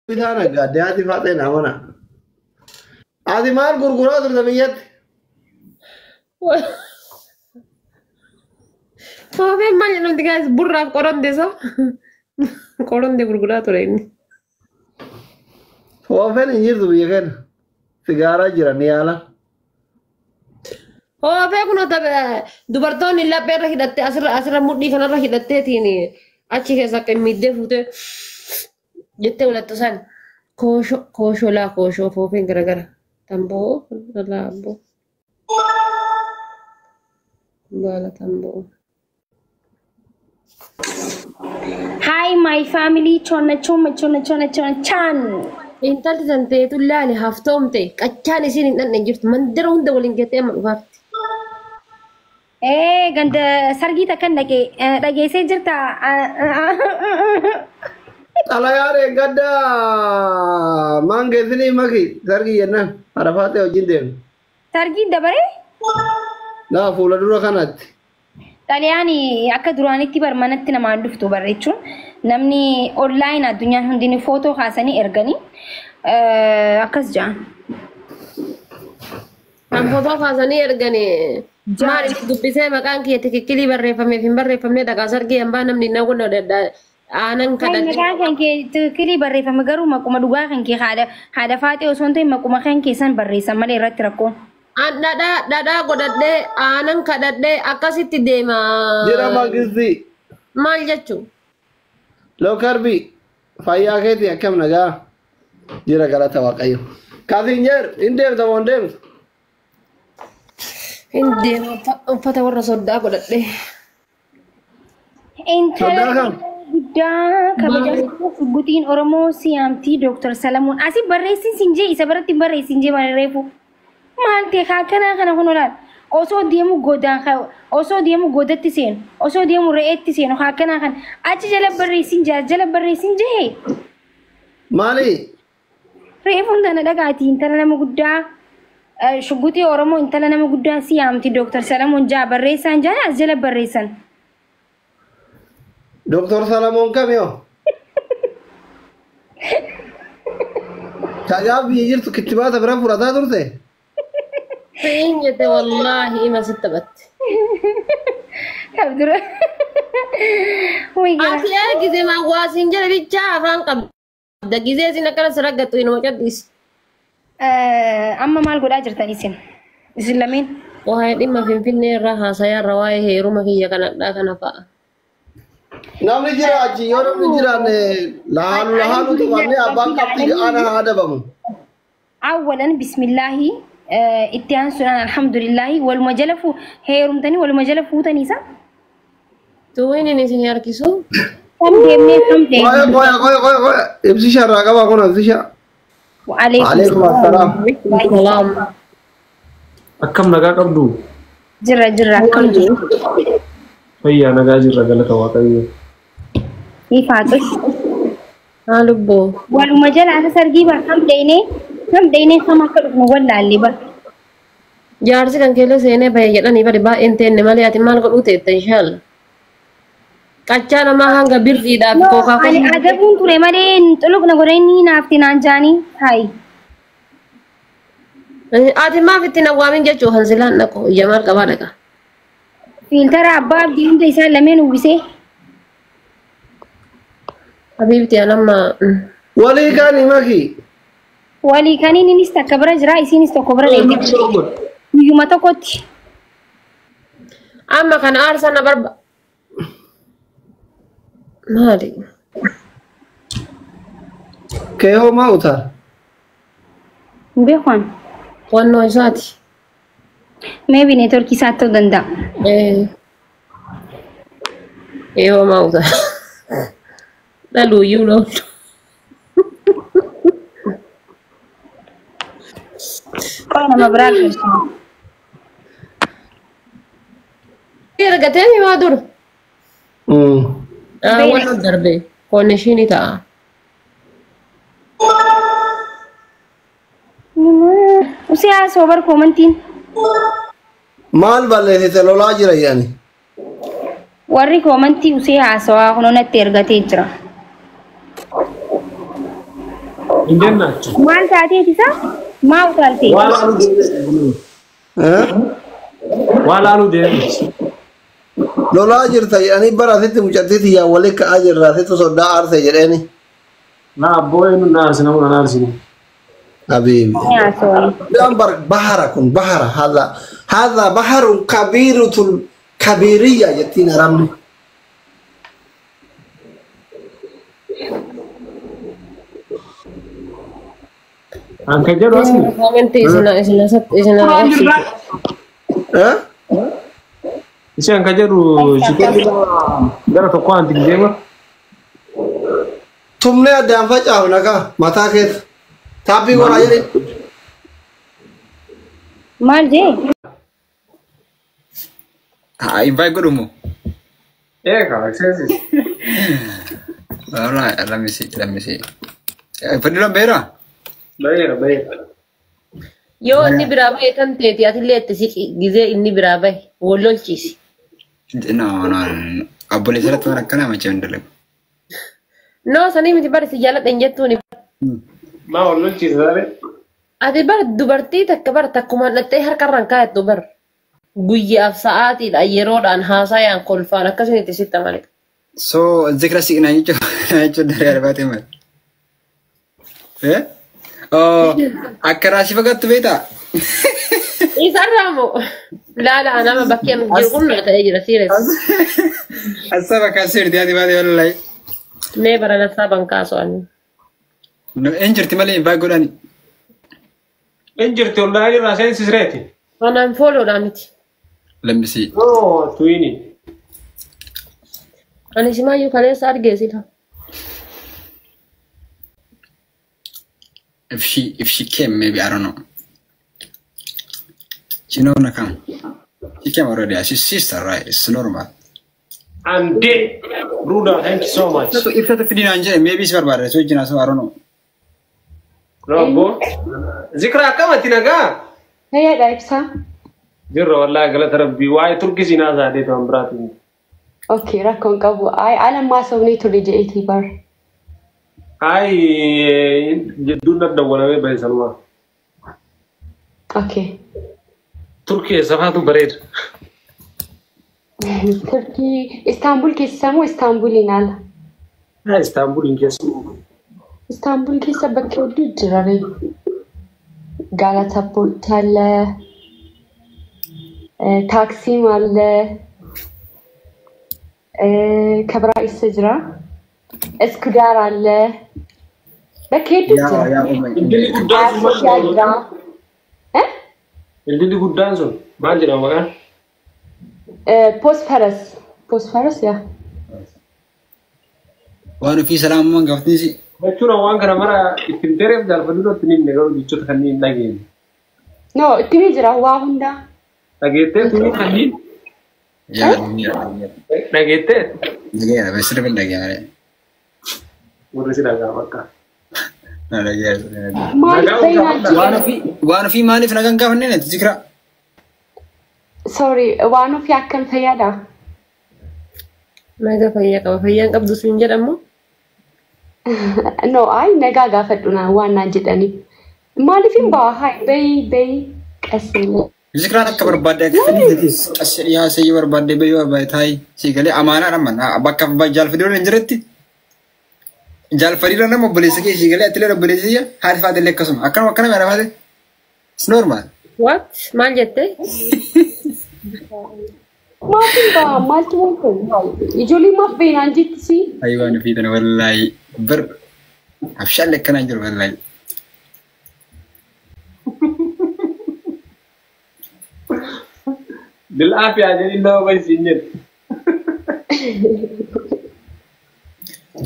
Bitaa naggaadde haati faaxee naa mana. Ati maal gurguraa turte biyyatti? Foofeen maal jedhamti guys burraaf qoronde isa. Qoronde gurguraa ture inni. Foofeen hin jirtu biyya keenya. Sigaaraa jira ni yaala. Foofee kun dubartoonni laphee irra hidhattee asirra asirra mudhii kanarra hidhatteetiin achi keessa akka miiddee fuutee jettee hulattu san koosho koosho laa koosho foofeen garagara. Tamboo laaboo. Baala tamboo. Hi my family, chona choma chona chona chona chan. Intalli san ta'etu laale haftoomte qachaan isiin hin dhandhe jirtu mandara hunda waliin geettee amma dhufaatti. Eh, ganda sargii takkan dhaqee dhageessee jirta. Xalayaa reeggadda maan geessinii maki sargii jennaan arafaatee wajjin deemne. Sargii dabaree? Naa fuula dura kanatti. Xalayaan akka duraanitti bar manatti namaan dhuftu bar jechuun namni online addunyaan hundinuu footoo kaasanii erganii akkas jedhan. Kan footoo kaasanii erganii maal inni dubbisee maqaan kiyya tikikkilii barreeffameef hin barreeffamne dhagaa sargii hambaa namni na godha aanan kadhadhe. Maqaan kan kee tikikkilii barreeffame garuu maquma dhugaa kan kee haadha haadha faaxee osoo hin ta'in maquma kan kee san barreessan malee irratti rakkoon. An dhadhaa dhadhaa godhadhee aanan kadhadhee akkasitti deema. Jira mangistii. Maal jechuun? Lookarbii fayyaa keetii akkam nagaa jira galata waaqayyo. Kaasinjeer hin deemta moo hin deemtu? Hin deema uffata warra soddaa godhadhee. Intala Soddaa kam? guddaa kabajamtuu Shugguxiin Oromoo siyaamtii Dooktar Salamuun. Asi barreessin sin jee isa biratti barreessin jee barreefu. Maal ta'e kaa akkanaa kana kun olaal. Osoo deemu godaan osoo deemu godatti seenu osoo deemu re'eetti seenu kaa akkanaa kana achi jala barreessin jee jala barreessin jee. Maali? Reefuun tana dhagaati intala nama guddaa Shugguxii Oromoo intala nama guddaa siyaamti Dooktar Salamuun jaa barreessaan jaa as jala barreessan. Dooktor Salamoon kam yoo? Kagaa biyya jirtu kittibaata bira fudhataa turte? Siin jette wallaahi ima sitti taphatte. Kan dura. Wayii gara. Ati gisee maa waa siin jedhe bichaa afaan qabda. Gisee isin akkana si raggattu inuma cadhiisi. Amma maal godhaa jirtan isin? Isin lameen? Waa'ee dhimma Finfinnee irraa haasayaa irra waa'ee heeruma kiyya kanadhaa kana fa'a. Namni jira achi yoo namni jiraanne laalu laalu tuqannee abbaan qabxii aanaa haa adabamu. Awwalan bismillaahi itti aansuudhaan alhamdulillaahi waluma jala heerumtanii waluma jala fuutanii isa? Tuwwiin inni isin harkisu. Kam deemnee kam Qoya deemnee? qoya qoya qoya qoya ibsisha irraa qabaa kun ibsisha. Waalaikum Alaikum assalaam. Salaam. Akkam nagaa qabdu? Jirra jirra akkam jiru? Fayyaa nagaa jirra galata waaqayyo. Ni faaxus. Haa lubbuu. Waluma jala asa sargii bar kam deemnee kam deemnee kam akka dhufnu wallaalle bar. Jaarsi kan keessa seenee bahe jedhanii bari baay'een teenne malee ati maal godhuu teetta inshaalla. Qachaa namaa hanga birriidhaaf No, kookaa ani adabuun ture malee xuluqna godhanii naafti naan jaanii hayi. Ati maaf itti nawwaamin jechuu kan silaan dhaqu ija maal qabaa dhaqa. Fiiltara abbaa abdii hunda isaan lameen uwwisee. Habiibti an amma Walii kan maki. Walii kaniin innis takka bira jira isiinis tokko bira deemte. Guyyuma tokkotti. Amma kana aarsaa na barba. Maali? Kee hoo maa utaa? Hin beeku ani. Wannoo isaati. Maybe neetworkii isaa ta'uu danda'a. Ee maa utaa? Dhaluuyyuu looltu. Qola nama biraa galcha. Ergatee mimaa dur. Wannoo darbe koonneshinii ta'a. Usee haasoo bar koomantiin. Maal balleessite lolaa jira yaani? Warri koomantii usee haasawaa kunoo natti ergatee jira. እንዴት ናችሁ? Maal taateeti isa? Maa utaalte? ዋላሉ deemu. Lolaa jirta jedhanii bara asitti mucattii xiyyaa waliin ka'aa jirra asitti soddaa aarse jedheeni. Na abboo eenyu na aarsina mun na aarsinu. Habiibi. Nyaasoo. Lambar bahara kun bahara hadha hadha baharun kabiiratul kabiiriyya jettiin arabni. An kan jedhu asli. Komentii isina isina isina obsiisu. Eh? Isheen kan jedhu shikolli gara tokko anti deema. Tumnee addaan facaafna kaa mataa keessa. Taappii godhaa jedhe. Maal jee? Haa, invite godhumo. Eega, access. Alright, let me see, let me see. Fadhiloon beera? Bayeera, bayeera. Yoo inni biraa bahe tan teeti atillee itti siqi gizee inni biraa bahe wal lolchiisi. No, no, no. Obboleessa irratti waan akkanaa machee hin dalagu. No, sanii miti bari si jaaladha hin jettuuni. Maa wal lolchiisa saree? Ati bar dubartii takka bar takkumaan dhattee harkarraan kaayattu bar guyyaaf sa'aatiidhaan yeroodhaan haasayaan kolfaan akkasiin itti sitta malee. So, zikra siqnaa jechuun daree arbaatee malee. Eh? Oh, akka raasii fagaattu beektaa? Isarraa moo? Laala nama bakkee nu jiru kun ta'ee jira siirees. Asaba kaasee erti ati baatee wallahi. Mee bara nassaa bankaasu ani. Een jirti malee invite godhani. Een jirti ollaa jirra seensisreeti. Kanaan fooloodhaa miti. Let me see. No, tuini. Ani simaayyuu kaleessa argee sila. If she came, maybe I don't know. She know na come. She came already. She's sister, right? It's normal. Ande, Ruda, thank you so much. Ibsatu fidinaan jedhe maybe si barbaada so wajjin haasa'u I don't know. No, abbo. Zikra akkamatti nagaa? Fayyaadha ibsaa. Jirra wallahi galata rabbii waa'ee turkii siinaa saadee ta'an biraatiin. Okay, rakkoon qabu. Ay, alammaa sobnee turre jedheetii bar. Ay, jedduun dawwalamee bahe sanumaa. Okay. Turkii eessa faatu bareeda? Turkii Istaanbul keessa moo Istaanbuliin ala? Haa, Istaanbuliin keessa. Istaanbul keessa bakka hedduu jira ree. Galata Port አለ፣ ታክሲም አለ፣ ከብራ eessa jira? Eskudaar አለ። Bakka hedduu Yaa jira. yaa uumma. Dildilli guddaan sun maal Yaa jedhama? jira. Eh? Dildilli guddaan sun maal jedhama maqaan? Bosphorus. Bosphorus yaa. Waan ofii salaamumaan gaafatni si. Jechuun waan kana mara ittiin tereef jaalfadhu irratti ni himne garuu jechoota kanneen hin dhageenye. No, itti jira waa hundaa. Dhageettee tuni kanneen Yaa dhageettee dhagayeera sirbi dhagayeera. Warri si dhagaa bakka. Dhagayeera. Maaliif Nagaa bahinaan Waan jira? ofii waan ofii maaliif nagaan gaafannee nati zikra? Sorry, waan ofii akkam fayyaadha? Naga fayyaa qaba. Fayyaan qabdu siin jedhamu. No, ay nagaa gaafadhu naan waan naan jedhaniif. Maaliif hin ba'a? Hai, bayi bayi qasee. Zikraan akka barbaadde akka fedhii as dhiyaasee yoo barbaadde bahee yoo barbaadde taayi si galee amaanaa dhamman bakka jaalfadhiirra hin jiretti jaalfadhiirra nama obboleessa kee si galee atilee obboleessa kiyya haati faatellee akkasuma akkanuma akkana meera faate. It's normal. What? Maal jettee? Maaf hin ba'a? Maaltu waan ta'e? Ijoolleen maaf bahinaan jetti si? Ayi waan ofii tana wallaahi bar abshaallee akkanaa hin jiru wallaahi. Bil'aafiyaa jedhin nama bahi siin jedhu.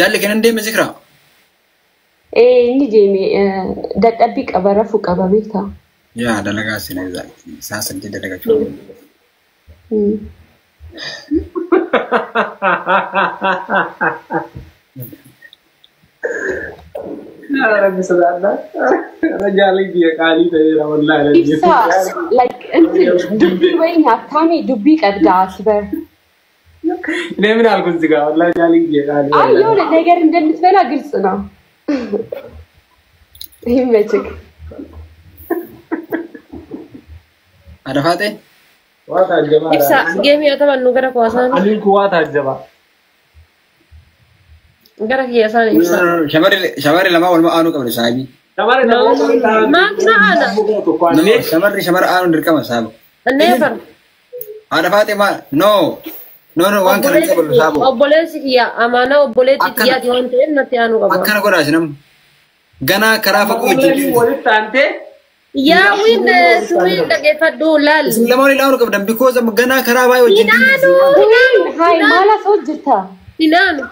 Jaalli kennan deeme zikraa. Ee, inni deeme dadhabbii qaba rafuu qaba beektaa. Yaa dalagaa seenaa isaa 8 dalagachuu. Yaa Rabbi sodaadha. Jaalli biyya qaalii ta'eera wallaahi. Ibsaa like እንትን dubbii wayii nyaatame dubbii qabda ati በር እኔ ምን አልኩ እዚህ ጋር ወላሂ jaalli biyya qaalii. አይ የሆነ ነገር እንደምትበላ ግልጽ ነው። ይመችክ። Haadha Faaxee. Waa taajjabaa. Ibsa geemii haa taphannu gara kuwaasaan Aniin kun waa taajjabaa. gara kiyyasaan ibsa. Shamarri lama waluma aanuu qabdi saahibii. Shamarri namoota Maaf na aana? No, shamarri shamara aanuun dirqama saaba. Never. Haadha Faaxee maal? No. No, no, waan kana hin qabalu saabo. Obboleessi kiyya amaanaa obboleetti kiyyaati waan ta'eef natti aanuu qaba. Akkana godhaa isin amma. Ganaa karaa fagoo wajjin deemtu. Walitti aantee Yaa wiin suwiin dhaggeeffadhu laal. Isin lama waliin aanuu qabdan because amma ganaa karaa baay'ee wajjin deemtu. Hinaanu ሀይ ማላ ሰው ጅርታ hinaanu.